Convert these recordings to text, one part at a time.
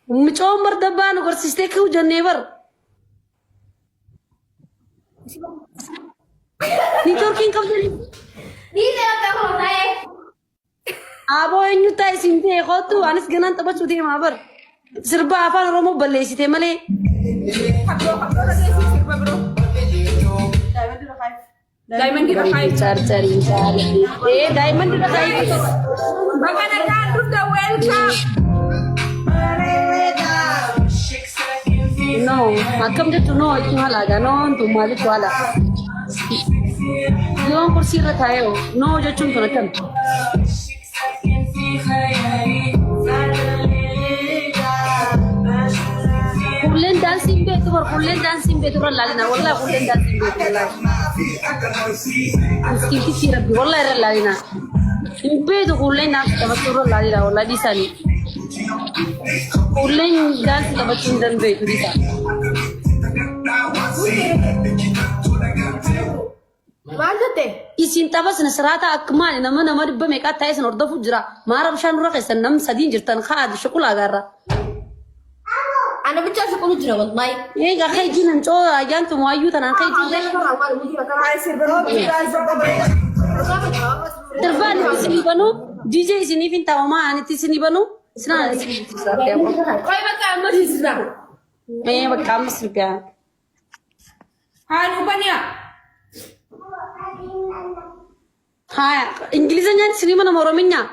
Mucoon bar dabbaa nu garsiistee ka'u jennee bar. Niitoorkiin qabdanii. Dhiisee bakka koo ta'e. Aboo eenyu taa'e siin ta'e kootu anis ganaan taphachuu deemaa bar. Sirba afaan Oromoo balleessite malee. Kabroo kabroo dhageessii sirba biroo. Diamond irra kaayi. Carcarii caarii. Ee daa'imman dura kaayi. Baga nagaan dhufte welcome. No akkam jettu no jechuun halaagaa no tun maal jechuu haala. Yoon kursii irra taa'ee hoo no jechuun tun akkam. Kulleen daansii hin beektu bar kulleen daansii hin beektu irra laalina wallahi kulleen daansii hin beektu wallahi. Miskiintichi rabbi wallahi irra laalina. Hin beektu kulleen daansii taphachuu irra laalina wallahi dhiisanii. Kulleen daansii taphachuu hin dandeettu dhiisaa. Maal jette? Isin tapha sana siraata akka maali nama nama dhibba meeqaa taa'ee isin hordofu jira. Maara bishaan dura keessan nam sadiin jirtan ka'a shuqulaa gaarra. Ana bichaa shuqulu jira wallahi. Egaa kee jinan coo ayyaantu waayyuu tanaan kee jinan. Sirbaan itti isinii banu DJ isiniif hin ta'u maa ani itti isinii banu sinaan isinii Qoy bakka amma sirba. Mee bakka amma sirbaa. Haanuu baniyaa. Haya Ingilizanyaan isinii mana Orominyaa.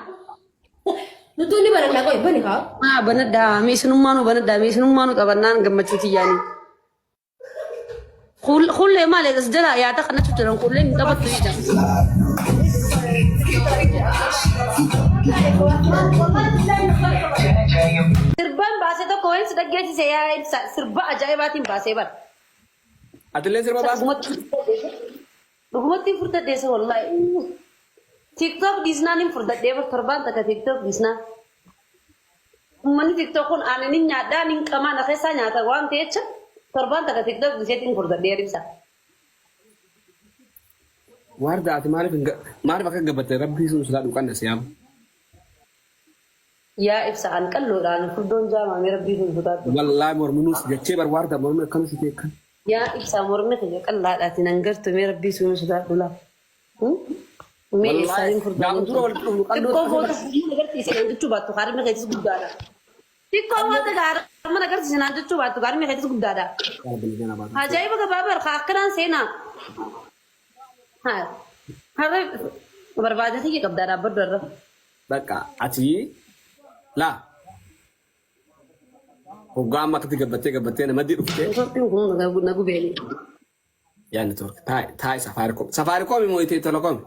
Nuti ni baranna qoy bani haa. Haa banadhaa mee isinummaanuu banadhaa mee isinummaanuu taphannaan gammachuu tiyyaanii. Kullee maali as jala yaada kanatti jiran kullee hin taphattu jecha. Sirbaan baasee tokko wayii si dhaggeessise yaa ibsa sirba ajaa'ibaatiin baasee bara. Atillee sirba baasa. Dhugumatti dhugumatti hin furdadheessa wallaahi. TikTok dhiisnaan hin furdadhee bar torbaan takka TikTok dhiisnaan. Uummanni TikTok kun ani nin nyaadhaa nin qamaa na keessaa nyaata waan ta'echa torbaan takka TikTok dhiiseetiin furdadhee ibsa. Waarda ati maaliif hin ga- maaliif akka gabbatte rabbii sun silaa dhuqanna si yaamu. Yaa ibsa an qalloodhaan furdoon jaamaamee rabbii sun sodaadhu. Wallaahi morminuus jechee bar waarda mormi akkana si teekkan. Yaa ibsa mormi kiyya qallaadhaati nan gartu mee rabbii sun sodaadhu laa. Mee Wallaahi eessaatiin furdoon gaafa dura walitti dhufnu qalloo Xiqqoo taate foota mana agarsiise naan jechuu baattu harmi keetis guddaadha. Xiqqoo foota mana agarsiise naan jechuu baattu harmi keetis guddaadha. Ajaa'iba gabaabaa harka akkanaan seenaa. Har'a barbaada kiyya qabdaa dhaabbadhu har'a. Bakka ati laa hoggaa amma akkatti gabbattee gabbattee nama dhuftee Itoophiyaan kun na gubeeni. yaa network taa'e taa'e safaariikoom safaariikoom immoo itee telekoom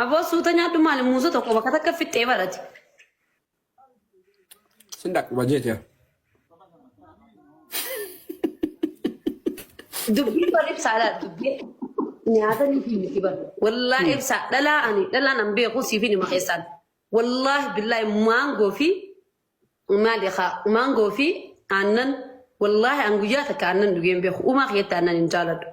Aboo suuta nyaadhu maali muuza tokko bakka takka fixxee barate. sin dhaquba jeete Dubbii bar ibsaadha dubbii nyaata ni fi miti bar. Wallaahi ibsaa dhalaa ani dhalaan an beeku siifin hima keessaan. Wallaahi billaahi maangoo fi maali kaa maangoo fi aannan wallaahi an guyyaa takka aannan dhugee hin beeku uumaa kiyyatti aannan hin jaaladhu.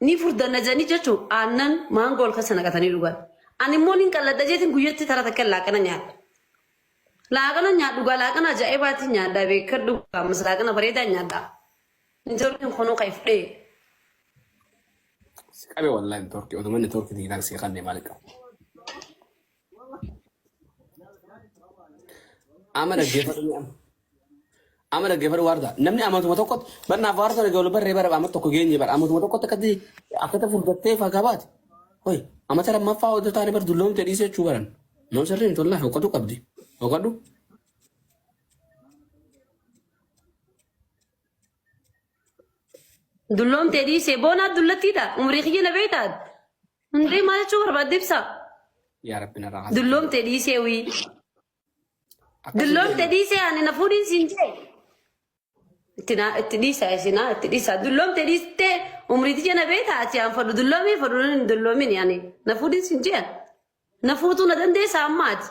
Ni furdanna jedhanii jechuun aannan maangoo ol keessa naqatanii dhugan. Ani immoo nin qalladha jeetiin guyyatti tara takka laaqana nyaadha. Laaqana nyaadhu gaa laaqana ajaa'ibaatiin nyaadha beekadhu ammas laaqana bareedaa nyaadha. Intarviin kunuu kan fudhee. Si qabe wallahi network oduma network diinaan si kanne maal qabu. Amma dhaggeeffadhu ni amma. Amma dhaggeeffadhu waarda. Namni amatuma tokkotti barnaaf waarda dhagge wal barree bara amma tokko geenye bara amatuma tokkotti akkatti akkata furdattee fagabaati. Hoi amata lammaffaa odoo taane bar dulloomte dhiisee jechuu baran. Nama sirrii miti wallahi hoqatu qabdi. Hoqadhu. Dulloomtee dhiisee boonaa dullattiidha. Umrii kiyya na beektaa? Hundee maal jechuu barbaadde ibsaa? Yaa rabbi narraa haasa. Dulloomtee dhiisee wii. Akkas hin Dulloomte jedhu. dhiisee ani na fuudhiin siin jee. Itti naa itti dhiisaa isinaa itti dhiisaa. Dulloomte dhiistee umrii tiyya na beektaa ati aan fadhu dulloomii fadhu hin dulloomin ani na fuudhiin siin jee. Na fuutuu na dandeessaa amma ati.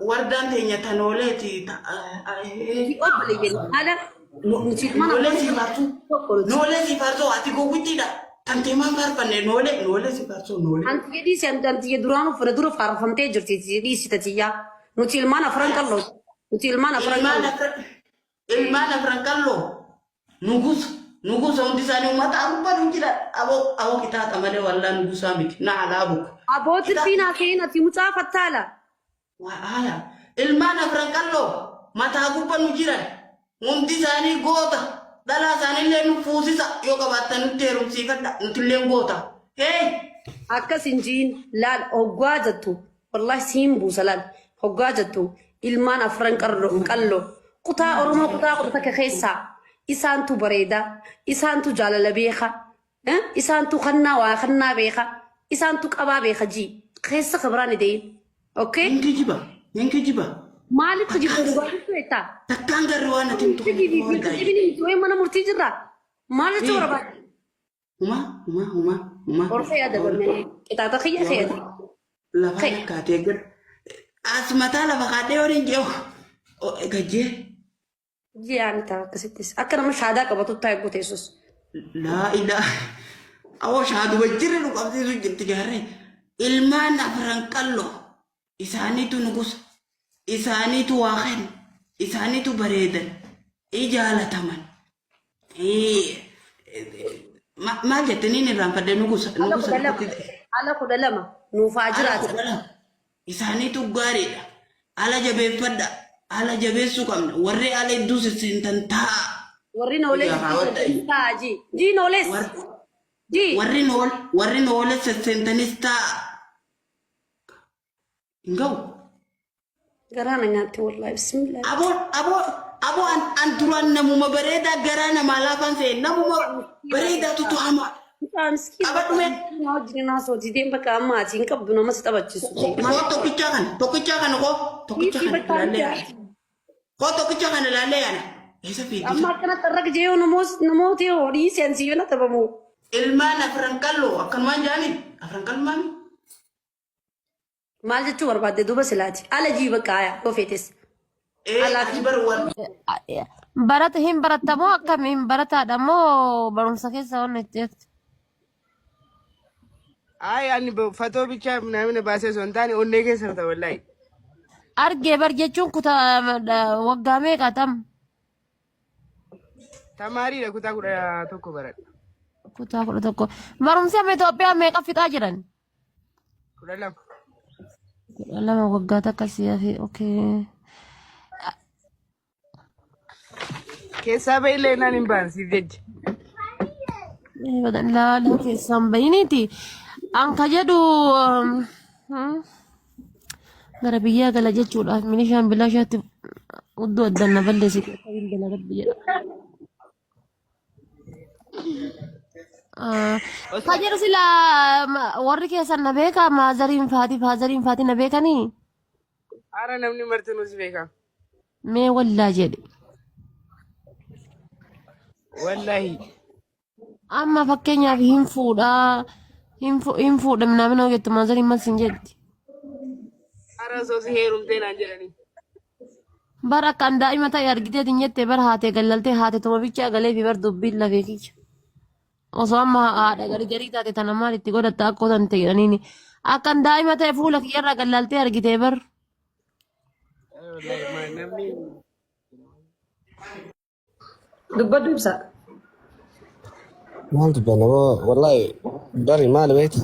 Wardaan teenya tanooleeti. Obboleeyyan haala nuti mana Noolee siif haftu. Tokko nuti. Noolee si faarsoo ati gowwittiidha. Tantee maan faarfanne noolee noolee si faarsoo noolee. Antiyya dhiisi antiyya duraan uffata dura faarfamtee jirti dhiisi tatiyyaa. Nuti ilmaan afran qalloo. Nuti ilmaan afran Ilmaan qalloo. afran ilmaan afran qalloo nugusa nugusa hundi isaanii uummata abbaan hin jira aboo aboo qixaaxa malee wallaa nugusaa miti na alaa buku. Abootti fiinaa keen ati mucaa fattaala. Haaya ilmaan afran qalloo mataa gubba nu jiran hundi isaanii goota dhalaa isaaniillee nu fuusisa yoo qabaattan nutti heerumsiifadha nutillee goota. Hey! Akkas hin jiin laal hoggaa jettu wallahi siin buusa laal hoggaa jettu ilmaan afran qalloo kutaa Oromoo kutaa 11 keessaa isaantu bareeda isaantu jaalala beeka isaantu kannaa waa kannaa beeka isaantu qabaa beeka jii keessa kabiraan ideeyin okay. Hin kijiba hin kijiba. Maaliif kijibda dhugaa jechuu jettaa? Takkaan garri waan ati himtu Kijibni miti wayii mana murtii jirra maal jechuu barbaadde? Huma huma huma huma. Orfa yaada barnee qixaaxa kiyya keeti. Lafa Kai. lakkaatee gad. As mataa lafa kaadhee waliin jiru. Gajjee. Ji'aan ta'a akkasittis akka nama shaadaa qabatu taa'e guuteessus. Laa ilaa. Awoo shaaduma jirri nu qabsiisu jirti gaarree. Ilmaan afran qalloo. Isaaniitu nugusa. Isaaniitu waa kenna. Isaaniitu bareedan. Ijaalataman. Maal jette niin irraanfadhe nugusa. Ala Nugusa 12. Ala 12 nuuf haa Ala jiraatan. 12. Isaaniitu gaariidha. Ala jabeeffadha. Ala jabeessuu qabna. Warri ala hedduu sisseentan taa'a. Warri noolee Yaa haawwadha. taa'a jii. Jii noolees. Jii. Warri nool warri noolee sisseentanis taa'a. Hin ga'u. Garaa na nyaatti wallahi bismillah. Aboo aboo aboo an an duraan namuma bareedaa garaa namaa laafaan se'e namuma bareedaatu hamaa. Mucaa miskiina. Qabadhu mee. Na wajjin haasoo deem bakka amma ati hin qabdu nama si taphachiisu. Koo tokkichaa kana tokkichaa kana koo tokkichaa Dhiisii kana bakka ilaallee yaana. Koo tokkichaa kana ilaallee yaana. Eessa fiigisa? Amma akkanatti har'a gijee namooti yoo dhiisii ansi yoo na taphamu. Ilmaan afran qalloo akkanumaan jaanii afran qalloo maami? Maal jechuu barbaadde duuba silaati? Ala jii bakka haya yoo feetes. Ee Alaa ati bar war Barata hin barattamoo akkami hin barataadha moo barumsa keessa waan itti jirtu? Ay, ani fatoo bichaa namni baasee osoo hin taane onnee keessa rata wallahi. Argee bar jechuun kutaa waggaa meeqa tam? Tamaariidha kutaa 11 baradha. Kutaa 11. Barumsi amma Itoophiyaa meeqa fixaa jiran? 12. 12 waggaa takka si hafe. Okay. Keessaa ba'illee naan hin ba'an siif jecha. Laala keessaan bahiniiti. An ka jedhu gara biyyaa gala jechuudhaaf milishaan bilaashaatti udduu addaan na balleessite akkamiin gala rabbi jedha. Ka jedhu sila warri keessan na beekaa maazariin faati faazariin faati na beekanii Haara namni martinuu si beeka. mee wallaa jedhe. Wallahi. Amma fakkeenyaaf hin fuudhaa hin fuudha minaamin jettu maazariin maal sin jetti. Haara osoo si heerumtee naan jedhanii. Bar akka an daa'ima ta'e argiteetiin jette bar haatee gallaltee haate tuma bichaa galee fi bar dubbiin lafee kiyya. Osoo amma haadha gargarii taate tana maal itti godhatta akkoo tante jedhaniini. Akka an daa'ima ta'e fuula kiyyarraa gallaltee argitee bar. Wallahi namni Dubbadhu ibsa. Maal dubbanna boo wallahi bari maal beekta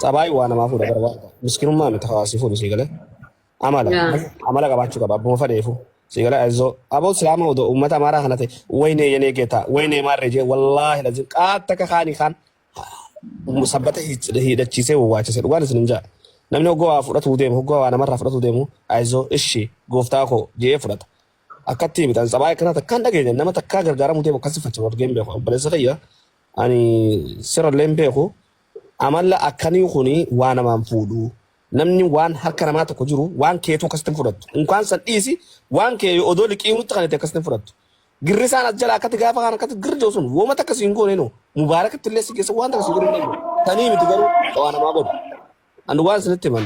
xabaay waa namaa fuudha barbaada miskinummaa miti hawaasni fuudhu sii galee amala amala qabaachuu qaba abbuma fadheefu sii galee aizoo aboo silaama odoo uummata amaaraa kana ta'e waynee yenee geetaa waynee maarree jee wallaahi lazim qaata akka kaanii kaan sabbata hidhachiisee wawwaachise dhugaan isin hin jaa namni hoggoo waa fudhatuu deemu hoggoo waa namarraa fudhatuu deemu aizoo ishi gooftaa koo jee fudhata Akkatti miti. Ani tsabaayii akkanaa takkaan dhageenya. Nama takkaa gargaaramuu deemu akkasi facha argee hin beeku. Obboleessa kiyya ani sirallee hin beeku. Amala akkanii kuni waa namaan fuudhu. Namni waan harka namaa tokko jiru waan keetuu akkasitti hin fudhattu. Unkaan san dhiisi waan kee odoo liqii nutti kanatti akkasitti hin fudhattu. Girrisaan as jala akkatti gaafa kaan akkatti girri jiru sun wooma takka siin goone noo mubaarakatti illee si keessa waan takka si godhu hin danda'u. Tanii miti garuu waa namaa godhu. Ani waan isinitti himan.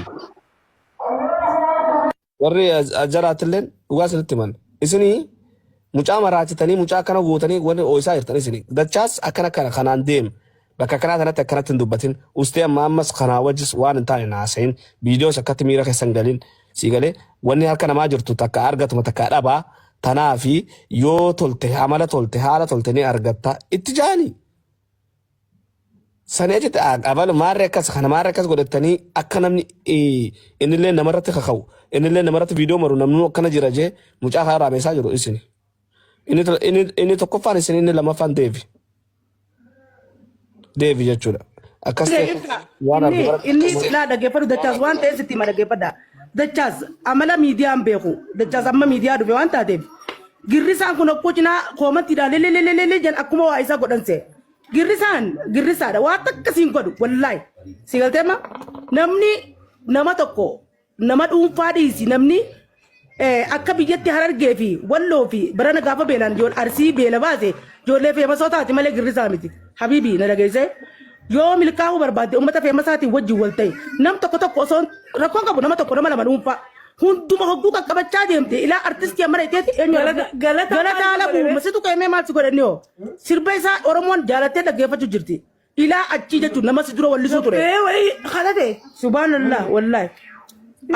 Warri as jalaatilleen dhugaa isinitti himan. Isinii Mucaa maraachitanii mucaa akkana gootanii wanni ooyisaa jirtan isin. Dachaas akkana kana kanaan deem. Bakka akkanaa kanatti akkanatti hin dubbatin. Ustee amma ammas kanaa wajjis waan hin taane naasayin. Viidiyoos akkatti miira keessa hin galin. Sii galee wanni harka namaa jirtu takka argatuma takka dhabaa. Tanaafi yoo tolte amala tolte haala tolte ni argatta itti jaanii. Sanii achitti abalu maarree akkas kana maarree akkas godhattanii akka namni innillee namarratti kaka'u innillee namarratti viidiyoo maru namni akkana jira jee mucaa kana raameessaa jiru isin. Inni inni tokkoffaan isin inni lammaffaan deevi. Deevi jechuudha. Akkas ta'e waan argu Inni bara inni laa dhaggeeffadhu dachaas waan ta'eef sitti hima dhaggeeffadha. Dachaas amala miidiyaan beeku. Dachaas amma miidiyaa dhufe waan taateef. Girrisaan kun okkoo cinaa koomantiidhaan lelelelelele jedhan akkuma waa isaa godhanse. Girrisaan girrisaadha waan takka siin godhu wallaahi. Si galtee ma namni nama tokko nama dhuunfaa dhiisi namni akka biyyatti harargee fi walloo fi barana gaafa beelaan ijool arsii beela baase ijoollee feemasoo taati malee girrisaa miti. Habiibii na dhageessee yoo milkaa'uu barbaadde uummata feemasaatiin wajjin wal ta'e nam tokko tokko osoo rakkoon qabu nama tokko nama lama dhuunfaa hunduma hogguu qaqqabachaa deemte ilaa artistii amma dheeteeti eenyu Galata galata galataa maal si labu godhe? masitu qeemee maal si godhanni hoo sirba isaa oromoon jaalattee dhaggeeffachuu jirti ilaa achii jechuun nama si dura wallisuu ture. Ee wayii kadhate. Subhanallah wallahi.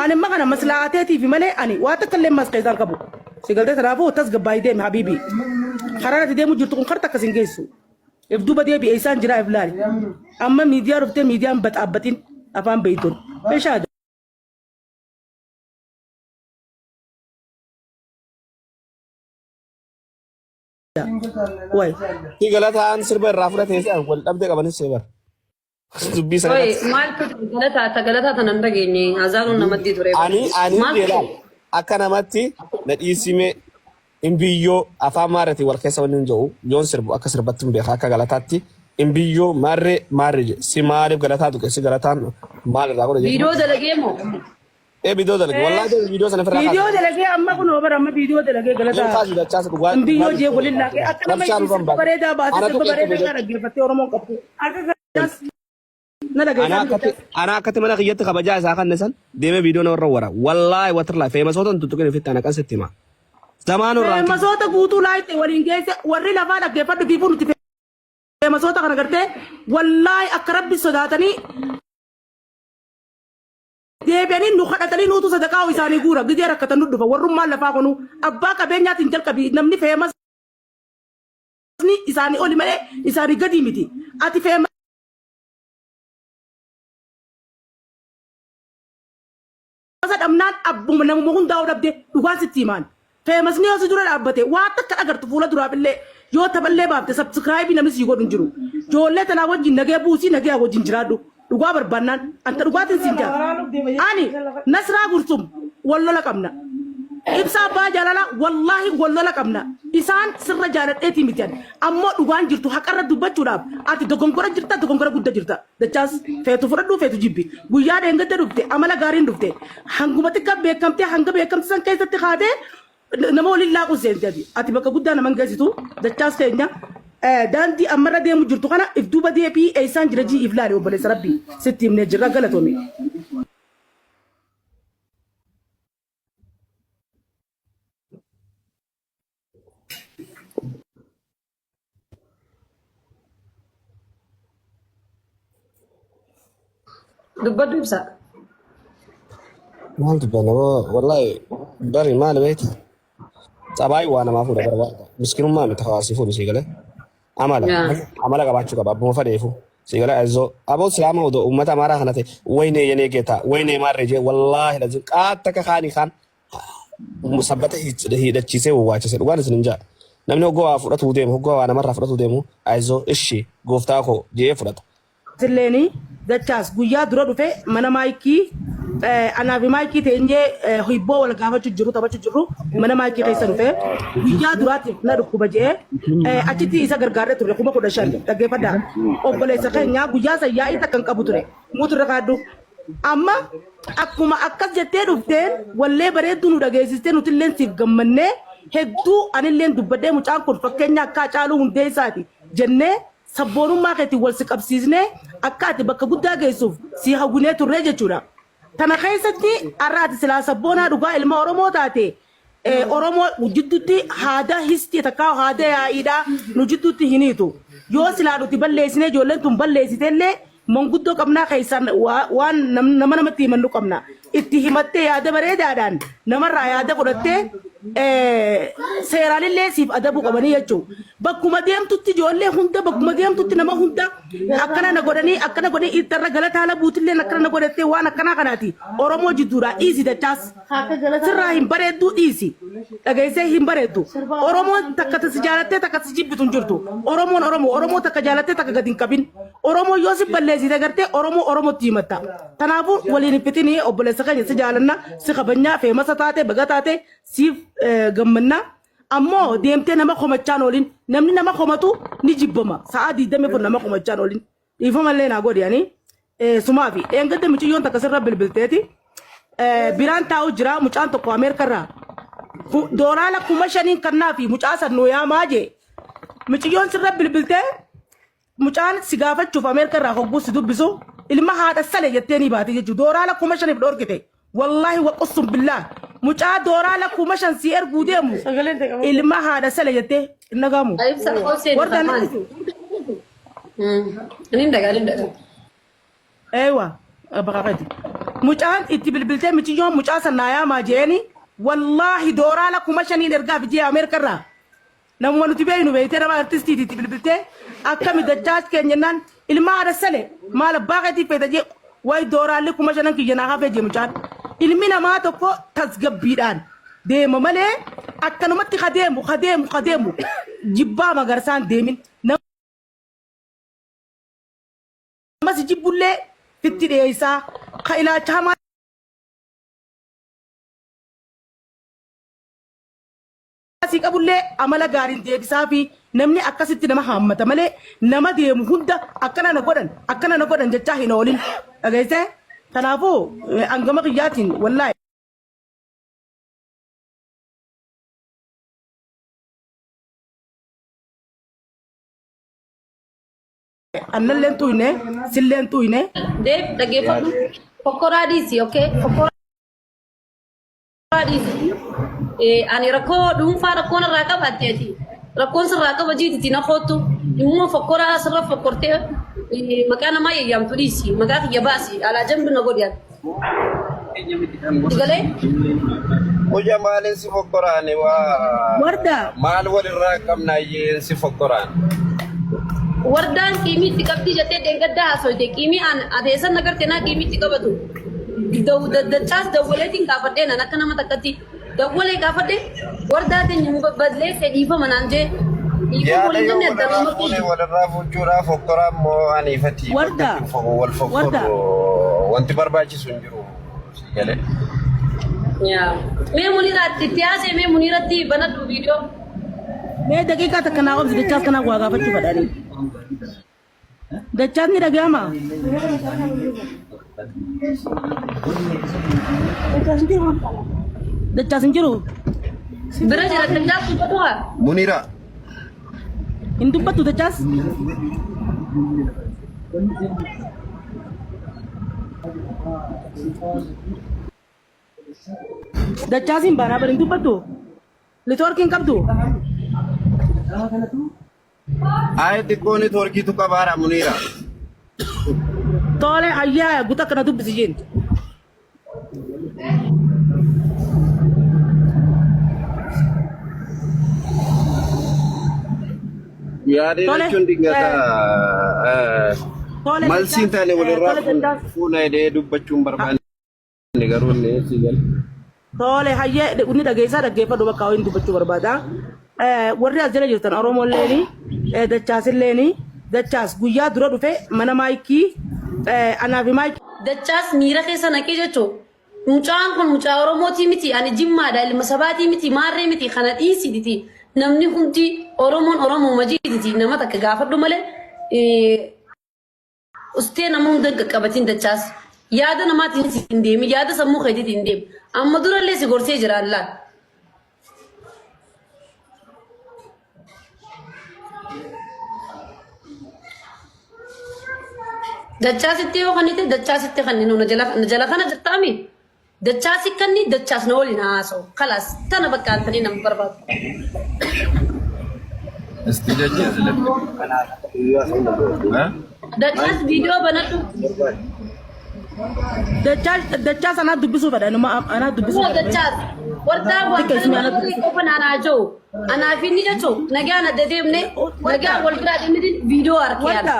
Ani amma kana maslaateetiif malee ani waa takka illee mas keessaan qabu. Si galtee kanaafuu tasgabbaa'ii deemi habiibi. Karaan ati deemu jirtu kun karta akkas hin geessu. If duuba deebi'e isaan jiraa if laali. Amma miidiyaa dhuftee miidiyaan baxaabbatin afaan beeytuun. Meeshaa Way. Si galataan sirba irraa fudhatee si wal dhabdee qabanis see bara. Dubbii sana Oi, irratti. maaltu galataa ta galataa tanan dhageenye azaanuun namatti ture. Ani ani Maaltu jedhaan akka namatti na dhiisime imbiyyoo afaan maarreetiin wal keessa wanni hin jiru yoon sirbu akka sirbatti hin beeka akka galataatti imbiyyoo maarree maarree jedhe si maaliif galataa tuqe si galataan maal irraa godhe viidiyoo jechuudha. dalagee moo? Ee viidiyoo dalage wallaahi viidiyoo sana ofirraa Viidiyoo kaasa. dalagee amma kun bara amma viidiyoo dalagee Yoon galataa. kaasu dachaasa dhugaa Imbiyyoo dhugaa jee waliin laaqee akka nama Rabshaa itti nurra hin sirba baane. bareedaa baasee Anatu sirba qeeqa bareedaa beekee. isaa dhaggeeffattee Oromoon qabdu. Akka Na Ana dhageessaa akkatti ana akkatti mana kiyyatti kabajaa isaa kan san deemee viidiyoo namarra wara. Wallaahi watirlaa feemasoota hin tuttuqin ofitti ana kan sitti hima. Zamaanuu irraa Feemasoota guutuu laayite waliin geesse warri lafaa dhaggeeffadhu fiifuu nuti feemasoota kana gartee wallaahi akka rabbi sodaatanii deebi'anii nu kadhatanii nuutu sadaqaa isaanii guura gizee rakkatan nu dhufa warrummaan lafaa kunu abbaa qabeenyaatiin jalqabi namni feemasni isaanii oli malee isaanii gadii miti ati feemasa dhabnaan abbuma namuma hundaa'uu dhabde dhugaan sitti himaan feemasni yoo si dura dhaabbate waa takka agartu fuula duraaf illee yoo taphallee baafte sabskraayibii namni sii godhu hin jiru ijoollee tanaa wajjin nagee buusii nagee wajjin jiraadhu dhugaa barbaannaan anta dhugaatiin siin jaa ani nasraa gursum wal lola qabna ibsa abbaa jaalala wallaahi wal lola qabna isaan sirra jaaladheetii miti ani ammoo dhugaan jirtu haqarra dubbachuudhaaf ati dogongora jirta dogongora gudda jirta dachaas feetu fudhadhuu feetu jibbi guyyaa dheengadda dhufte amala gaariin dhufte hanguma xiqqaa beekamtee hanga beekamti san keessatti kaatee nama waliin laaquu seente ati ati bakka guddaa naman geessitu dachaas keenya daandii ammarra deemu jirtu kana if duuba deebii eessaan jira jii if laali obboleessa rabbii sitti himnee jirra galatoomi. Dubbadhu ibsa. Maal dubbanna wallaahi bari maal beekta xabaay waa namaa fuudha barbaada miskinummaa miti hawaasii fuudhu sii galee amala amala qabaachuu qaba abbuma fadheefu sii galee aizoo aboo silaama odoo uummata amaaraa kana ta'e waynee yenee geetaa waynee maarree jee wallaahi lazim qaata akka kaanii kaan sabbata hidhachiisee wawwaachise dhugaan isin hin jaa namni hoggoo waa fudhatuu deemu hoggoo waa namarraa fudhatuu deemu aizoo ishi gooftaa koo jee fudhata. Silleeni dachaas guyyaa dura dhufe mana maayikii anaa fi maayikii teenyee hibboo wal gaafachuu jiru taphachuu jirru mana maayikii keessa dhufe guyyaa duraatiif na dhukkuba je'ee achitti isa gargaarree turre 15,000 dhaggeeffadhaa obboleessa keenya guyyaa san yaa'ii takka hin qabu ture muuturra kaaddu amma akkuma akkas jettee dhufteen wallee bareedduu nu dhageessistee nutilleen siif gammannee hedduu anilleen dubbadhee mucaan kun fakkeenya akka Hacaaluu Hundeessaati jennee sabboonummaa keetiin wal si qabsiisnee akka ati bakka guddaa geessuuf si hawwinee turree jechuudha. Tana keessatti har'a ati silaa sabboonaa dhugaa ilma Oromoo taate Oromoo jidduutti haada histii takka haada yaa'iidhaa nu jidduutti hin hiitu. Yoo silaa nuti balleessinee ijoolleen tun balleessitellee manguddoo qabnaa keessaan waan nama namatti himannu qabna. Itti himattee yaada bareedaadhaan namarraa yaada fudhattee seeraanillee siif adabuu qabanii jechuudha. Bakkuma deemtutti ijoollee hunda bakkuma deemtutti nama hunda akkana na godhanii akkana godhanii ittarra galataa labuutillee akkana na godhattee waan akkanaa kanaati. Oromoo jidduudhaa dhiisi dachaas. Sirraa hin bareedduu dhiisi. Dhageessee hin bareeddu. Oromoon takka si jaalattee takka si jibbitu hin jirtu. Oromoon Oromoo Oromoo takka jaalattee takka gadi hin qabin. Oromoo yoo si balleessite gartee Oromoo Oromootti himatta. Kanaafuu waliin hin fixinii obboleessa keenya si jaalanna si kabajnaa feemasa taate baga taate siif gammannaa. Ammoo deemtee nama komachaan oolin namni nama komatu ni jibbama. Sa'aa 24 nama komachaan oolin. Dhiifama illee naa godhi ani. Sumaafi dheengadda mucayyoon takka sirra bilbilteeti. Biraan taa'u jira mucaan tokko Ameerikarraa. Doolaara 5,000 kannaa fi mucaa san nuu yaamaa jee. Mucayyoon sirra bilbiltee mucaan si gaafachuuf Ameerikarraa hogguu si dubbisu ilma haadha sale jettee ni baate jechuudha. Doolaara 5,000f dhorkite. Wallaahi waqossum billaah. Mucaa doolaara 5,000 si erguu deemu ilma haadha sale jettee hin dhagaamu. Ibsa qoosee Warra maali? Inni dhagaa inni dhagaa. Eewa baqaqati. Mucaan itti bilbiltee mucayyoon mucaa san naa yaamaa jeeni wallaahi dooraala 5,000 ergaa fijee Ameerikarraa. Namuma nuti beeknu beektee nama artistiiti itti bilbiltee akkami dachaas keenya jennaan ilma haadha sale maal abbaa keetii feeta jee wayi dooraalli 5,000 kiyya naa hafee jee mucaan. Ilmi namaa tokko tasgabbiidhaan deema malee akkanumatti ka deemu ka deemu ka deemu jibbaa magarsaan deemin. Nama si jibbullee fitti dhiyeessaa ka ilaalcha hamaa si qabullee amala gaariin deebisaa fi namni akkasitti nama haammata malee nama deemu hunda akkana na godhan akkana na godhan jechaa hin oolin dhageessee kanaafuu hangama kiyyaatiin wallaahi. Annalleen tuyne silleen tuyne. Deeb dhaggeeffadhu. Fokkoraa dhiisi, okay? Fokkoraa dhiisi. Ani rakkoo dhuunfaa rakkoon irraa qaba atteeti. Rakkoon sirraa qaba jiititi na koottu. Immoo fokkoraa sirra fokkortee maqaa namaa yayyaamtu dhiisi. Maqaa kiyya baasi. Alaa jambi na godhi ati. Galee? Muja maalin si fokkoraani waa Warda. maal walirraa qabna iyyeen si fokkoraan. Wardaan qiimii itti qabdii jettee dheengaddaa haasoyte qiimii an ateessan nagarte naa qiimii itti qabatu. Dachaas dawwaleetiin gaafadhee nan akka nama takkatti dawwalee gaafadhe wardaa teenya nu balleesse dhiifama naan jee. Dhiifama Yaada waliin yoo jenne addaan walirraa nama fuune walirraa fuuchuudhaa fokkoraa immoo aniifati Warda. wal Warda. fokkoru wanti barbaachisu hin jiru si galee. Mee muniiraatti itti haasee mee muniiratti banadhu viidiyoo. Mee daqiiqaa takka naa obsi dachaas kanaa waa gaafachuu fadhaanii. Dachaas ni dhaga'ama. Dachaas hin jiru. Bira jira dachaas dubbatu haa. Munira. Hin dubbattu dachaas. Dachaas hin baanaa bari hin dubbattu. Network hin qabdu. Ayi xiqqoo networkiitu qabaara Munira. Tole ayyaa guta kana dubbisi jeen. Yaadee Tole. jechuun dingata Tole malsiin dachaas. taane walirraa Tole dachaas. fuuna jedhee dubbachuun barbaanne garuu inni si gala. Tole hayyee inni dhageessaa dhaggeeffadhu bakka ho'iin dubbachuu barbaada. Warri as jala jirtan Oromoolleeni Dachaasilleeni Dachaas guyyaa dura dhufe mana maayikii anaa fi maayikii. Dachaas miira keessa naqee jechuun mucaan kun mucaa Oromootii miti ani Jimmaadha ilma sabaatii miti maarree miti kana dhiisititi namni hundi Oromoon Oromoo jiititi nama takka gaafadhu malee ustee nama hunda hin qaqqabatin dachaas yaada namaatiin hin deemi yaada sammuu keetiitiin hin deemi amma durallee si gorsee jira allaan. Dachaasitti yoo kannite dachaasitti kanninu na jala kana jirtaami. Dachaas hiikkanni dachaas na waliin haasa'u. Kalaas tana bakka antanii nama barbaadu. Isti dachaas latte. Dachaas viidiyoo banadhu. Dachaa sanaa dubbisuu fedha numa anaa dubbisuu Moo fedha. dachaas wardaa Xiqqeessi wantoonni anaa walii qofa naanaa jiru. Anaa fi inni jechuun nagaan adda deemne nagaan wal biraa deemne viidiyoo harkee Warda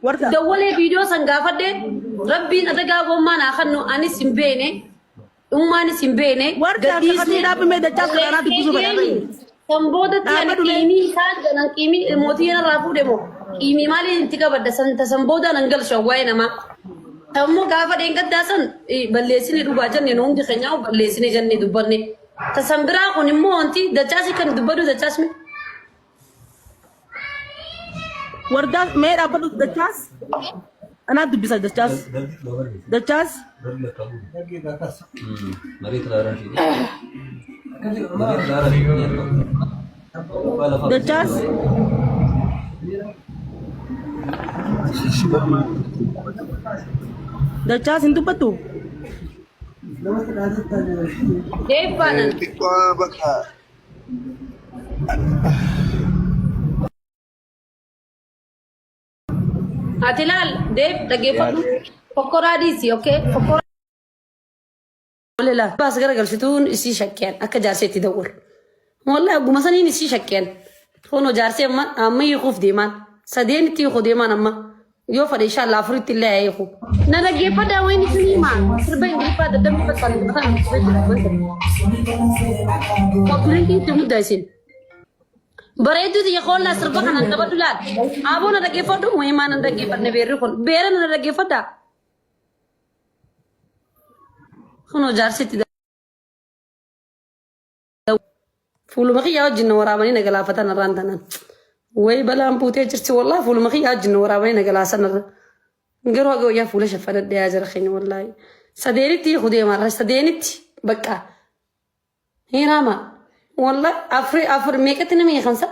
warda. Dawwalee viidiyoo san gaafadhe rabbiin adagaa gommaa naa kannu anis hin beene ummaanis hin beene Warda kakatee dhaabbimee dachaas kana anaa dubbisuu fedha. San boodatti ani Dhaabbadhu mee. qiimii isaan galan qiimii mootii irraa fuudhe moo qiimii maaliin itti qabadda san tasan booda nan galchu waa'ee namaa. Tammoo gaafa dheengaddaa san balleessine dhugaa jenne nu hundi keenyaa balleessine jenne dubbanne. Tasan biraa kun immoo wanti dachaasi kan dubbadhu dachaas mi. Wardaa mee dhaabbadhu dachaas anaa dubbisa dachaas dachaas. Dachaas. Dachaas hin dubbattu? Deebbaanan. Xiqqoo bakka Ati laal deeb dhaggeeffadhu. Fokkoraa dhiisi okay fokkoraa. Walila baas garagalchituun isii shakkeen akka jaarsee itti dawwalu. Wallahi ogguma saniin isii shakkeen. Kunoo jaarsee amma amma hiikuuf deemaan. Sadeen itti hiikuu deemaan amma. Yoo fedhe inshallah afuritti illee haa hiiku. Na dhaggeeffadhaa wayin isin himaa. Sirba Ingiliffaa daddabni fakkaatu mataan jira. Koppilinkii itti muddaa isin. Bareedduu tiyya koollaa sirba kanaan taphadhu laal. Aboo na dhaggeeffadhu wayimaa na dhaggeeffanne beerri kun. Beera na dhaggeeffadhaa. Kunoo jaarsitti fuuluma kiyyaa wajjin na waraabanii na galaafatan irraan tanan. Wayi balaan buutee jirti wallaahi fuuluma kiyyaa wajjin na waraabanii na galaasan irra. Garuu haga wayyaa fuula shaffanadhe yaa jara keenya wallaahi. Sadeenitti hiiku deemarra sadeenitti bakka. Hiirama wallaahi afur afur meeqatti nama hiikansa?